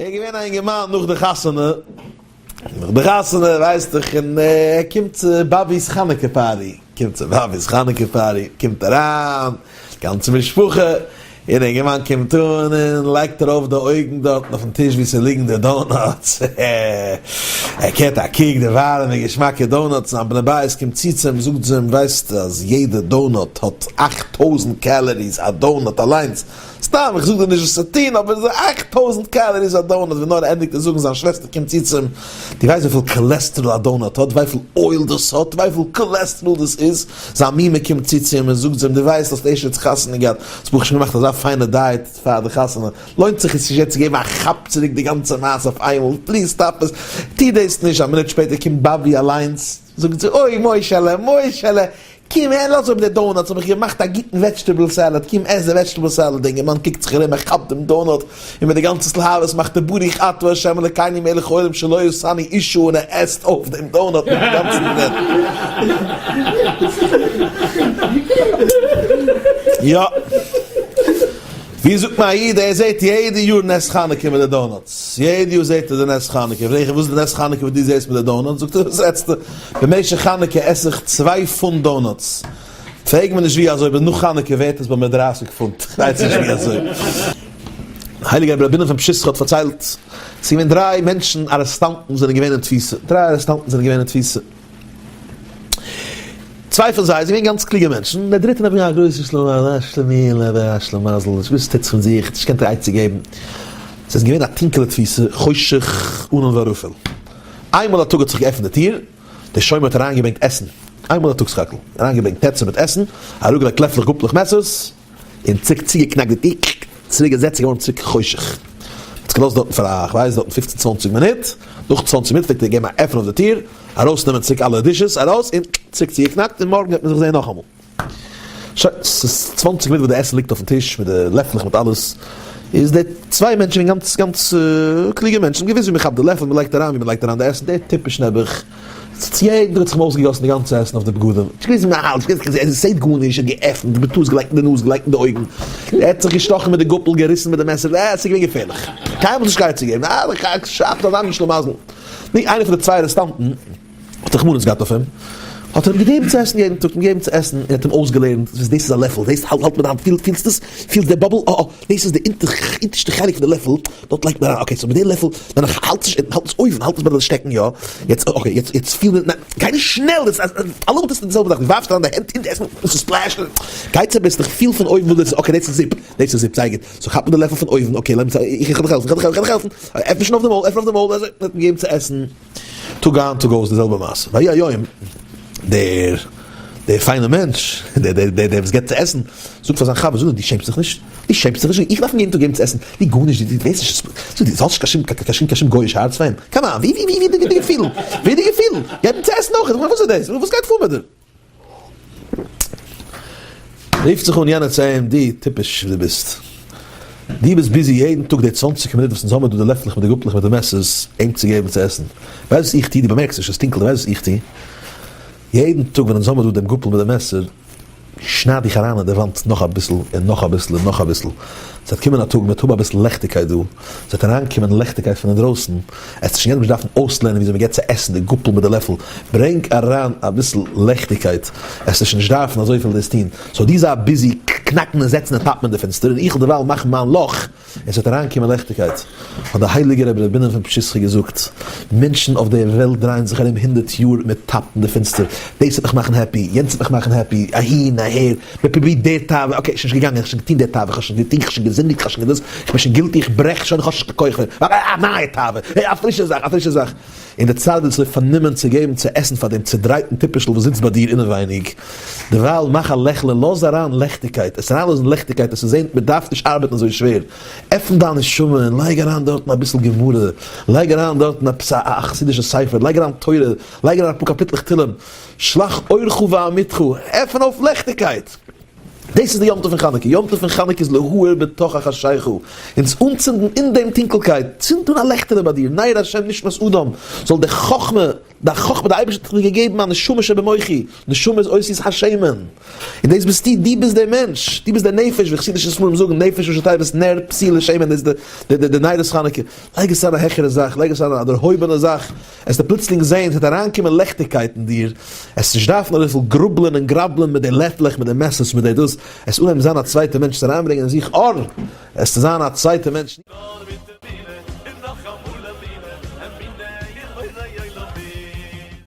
ער איז געווען א אינגערמאן נאך די חתונה, נאך די חתונה ווייסט איך, און ער קומט צו באבי'ס חנוכה party, קומט צו באבי'ס חנוכה party, קומט אריין, גאנצע משפחה, און אינגערמאן קומט אן און לייגט ארויף די אויגן דארטן אויפן טיש ווי ס'ליגן די donuts, ער קערט א קוק די ווארעמע געשמאקע donuts, זיין בני בית קומט צו צו אים זאגט זי אים ווייסט אז יעדע donut האט 8000 calories א donut אליינס, סתם איך זאג דיר נישט וואס צו טון אבער ס'איז 8000 calories א donut, ווי נאר ער ענדיגט עס זאגן זיין שוועסטער קומט צו צו אים דו ווייסט וויפיל cholesterol א donut האט? וויפיל oil דאס האט? וויפיל cholesterol דאס איז? זיין מומע קומט צו צו אים און זאגט זי אים דו ווייסט האסט ערשט יעצט חתונה געהאט, האסט ברוך השם געמאכט אזא פיינע diet פאר די חתונה, לוינט זיך עס נישט יעצט צו געבן א כאפ צוריק די גאנצע מעשה אויף איינמאל, please stop עס, טו דאס נישט, א מינוט שפעטער קומט באבי אליינס, זאגט זי אוי מוישעלע, מוישעלע, קום הער לאז אפ די donuts האב איך געמאכט א גוטן vegetable salad, קום עס די vegetable salad, די אינגערמאן קוקט זיך ארום ער כאפט דעם donut, און מיט די גאנצע התלהבות מאכט ער ברוך אתה ה' אלקינו מלך העולם שלא עשני אשה און ער עסט אויף דעם donut מיטן גאנצן ברען. יא. ווי זאגט מען א איד ער זעט יעדע יאר נס חנוכה מיט די donuts, יעדע יאר זעט ער די נס חנוכה, פרעג איך אים וואס איז די נס חנוכה וואס דו זעסט מיט די donuts, זאגט ער וואס רעדסטו, במשך חנוכה עס איך 2 פונט donuts, פרעג מיר נישט ווי אזוי, אבער נאך חנוכה ווערט עס ביי מיר 30 פונט, איך ווייס נישט ווי אזוי. הייליגער רבי בונם פון פשיסחא האט פארציילט, ס'איז געווען דריי מענטשן ארעסטאנטן זענען געווען אין תפיסה, דריי ארעסטאנטן זענען געווען אין תפיסה, צוויי פון זיי זענען געווען גאנץ קלוגע מענטשן, דער דריטער נעבעך א גרויסער שלמה, א שלומיאל, א שלמזל, נישט געוואוסט וואס טוט זיך מיט זיך, נישט געקענט א עצה געבן. ס'איז געווען א טונקעלע תפיסה, חושך ענן וערפל. איינמאל א טאג האט זיך געעפנט די טיר, דער שומר האט אריינגעברענגט עסן, איינמאל א טאג סך הכל, אריינגעברענגט טעצער מיט עסן, אראפגעלייגט לעפלעך גאפלעך מעסערס, און צוריק צוגעקנאקט די טיר, צוריק געזעצט ס'איז געווארן צוריק חושך. האט זיך געלאזט דארטן פאר א כ'ווייס דארטן פופצן צוואנציג מינוט, נאך צוואנציג מינוט פלעגט ער געבן א עפן אויף די טיר, ארויסנעמען צוריק אלע dishes ארויס און צוריק צוגעקנאקט און מארגן וועט מען זיך זעהן נאכאמאל. שוין, ס'איז צוואנציג מינוט וואס די עסן ליגט אויפן טיש מיט די לעפלעך מיט אלעס, איז די צוויי מענטשן געווען גאנץ גאנץ קלוגע מענטשן, געוואוסט ווי מ'כאפט די לעפל, מ'לייגט אריין ווי מ'לייגט אריין די עסן, דער טיפש נעבעך, יעדער האט זיך אים אויסגעגאסן די גאנצע עסן אויף די בגדים, נישט געוואוסט ווי מ'האלט, נישט געוואוסט, ער זעט גארנישט, ער האט געעפנט, בטעות געלייגט אין די נאז, געלייגט אין די אויגן, ער האט זיך געשטאכן מיט די גאפל, געריסן מיט די מעסער, אה, עס איז געווען געפערליך, קיינמאל נישט גייט צו געבן, אה, שאפט אזא מין שלמזל. נו, איינער פון די צוויי ארעסטאנטן האט רחמנות געהאט אויף אים, האט ער אים געגעבן צו עסן יעדן טאג, אים געגעבן צו עסן, און האט אים אויסגעלערנט, דאס איז א לעפל, דאס האלט מיט די האנט, פילסט עס? פילסט די bubble? אה אה, דאס איז די אונטערשטע חלק פון די לעפל, דארט לייגט מען אריין, okay, so מיט די לעפל, ווען איך האלט עס, האלט עס אויבן, האלט עס ביי די שטעקן, יא, יעצט, okay, יעצט, יעצט פיל מיר, ניין, גיי נישט שנעל, דאס איז, אלעמאל טוסטו די זעלבע זאך, דו ווארפסט אריין די הענט אין די עסן, און ס'ספלעשט, גיי צוביסלעך, פיל פון אויבן וואס דאס איז, okay, דאס איז זופ, דאס איז זופ, זייער גוט, so כאפ מיר די לעפל פון אויבן, okay, לאמיר, איך וועל דיך העלפן, איך וועל דיך העלפן, עפן שוין אויף די מויל, עפן אויף די מויל, אזוי, האט אים געגעבן צו עסן. טאג איין טאג אויס די זעלבע מעשה, ויהי היום, דער דער פיינער מענטש, דער דער דער דער וואס געבט צו עסן, זאגט פאר זיין חבר, זאג נאר דו שעמסט זיך נישט? דו שעמסט זיך נישט? איך דארף אים יעדן טאג געבן צו עסן, דו גארנישט, דו ווייסט נישט, זאג דו האסט נישט קיין שום קיין שום קיין שום גוי'איש הארץ פאר אים? come on, ווי ווי ווי ווי די געפילן? ווי די געפילן? געב אים צו עסן אויך, וואס איז דאס? וואס גייט פאר מיט דיר? רופט זיך אן יענער צו אים, דו טיפש ווי דו ביסט, דו ביסט busy יעדן טאג די צוואנציג מינוט וואס אונז האמיר דא די לעפלעך מיט די גאפלעך מיט די מעסערס אים צו געבן צו עסן, ווייסט וואס איך טו, דו באמערקסט נישט, עס איז טונקל, דו ווייסט וואס איך טו? יעדן טאג ווען אונז האמיר דא דעם גאפל מיט די מעסער, שנייד איך אריין אין די וואנט נאך אביסל און נאך אביסל און נאך אביסל, ס'וועט קומען א טאג מ'וועט האבן אביסל לעכטיגקייט דא, ס'וועט אריינקומען לעכטיגקייט פון אינדרויסן, עסט שוין יענעם נישט דארפן אויסלערנען וויאזוי מ'געבט צו עסן די גאפל מיט די לעפל, ברענג אריין אביסל לעכטיגקייט, עסט שוין נישט דארפן אזויפיל דאס טון, so דו זיי busy קנאקן און זעצן און טאפן אין די פענסטער און איך וועל דערווייל מאכן מיין לאך און ס'וועט אריינקומען לעכטיגקייט, האט דער הייליגער רבי ר' בונם פון פשיסחא געזאגט, מענטשן אויף דער וועלט דרייען זיך ארום הונדערט יאר מיט טאפן די פינסטער, דאס וועט מיך מאכן happy, יענץ וועט מיך מאכן happy, אהין אהער, מען פרובירט דער תאווה, okay, שוין נישט געגאנגען, איך האב שוין געטון דער תאווה, איך האב שוין געטון, איך האב שוין געזינדיגט, איך האב שוין געדאס, איך בין שוין guilty, איך ברעך שוין, איך האב שוין נישט קיין כח מער, א נייע תאווה, א פרישע זאך, א פרישע זאך. און די צייט ווערט אזוי פארנומען צו געבן צו עסן פאר דעם צעדרייטן טיפש'ל וואס זיצט ביי דיר אינעווייניג, דערווייל מאך א לעכעלע, לאז אריין לעכטיגקייט, עס אריינלאזן לעכטיגקייט, עס זען מען דארף נישט ארבעטן אזוי שווער, עפן דיין נשמה און לייג אריין דארטן אביסל גמרא, לייג אריין דארטן עפעס א חסידישע ספר, לייג אריין תורה, לייג אריין אפאר קאפיטלעך תהלים, שלח אורך ואמיתך, עפן אויף לעכטיגקייט! דאס איז די יום טוב פון חנוכה, יום טוב פון חנוכה איז להאיר בתוך החשיכה, אונז אנצינדן אין דעם טונקלקייט, צינד אן א לעכטעלע ביי דיר, נר השם נשמת אדם, זאל די חכמה, די חכמה, די אייבערשטער האט דיר געגעבן א נשמה שבמוחי, נשמה איז אותיות השמן, און דאס ביסטו, דו ביסט דער מענטש, דו ביסט דער נפש, ווי חסידישע ספרים זאגן, נפש ראשי תיבות נר פתילה שמן, דאס איז די נרות חנוכה, לייג עס אריין א העכערע זאך, לייג עס אריין א דערהויבענע זאך, עסטו פלוצלינג זען ס'וועט אריינקומען לעכטיגקייט אין דיר, עסט נישט דארפן אזויפיל גרובלען און גראבלען מיט די לעפלעך, מיט די מעסערס, מיט די דאס, עסט אנהייבן זיין א צווייטע מענטש, עסט אריינברענגען אין זיך אור, עסטו זיין א צווייטע מענטש.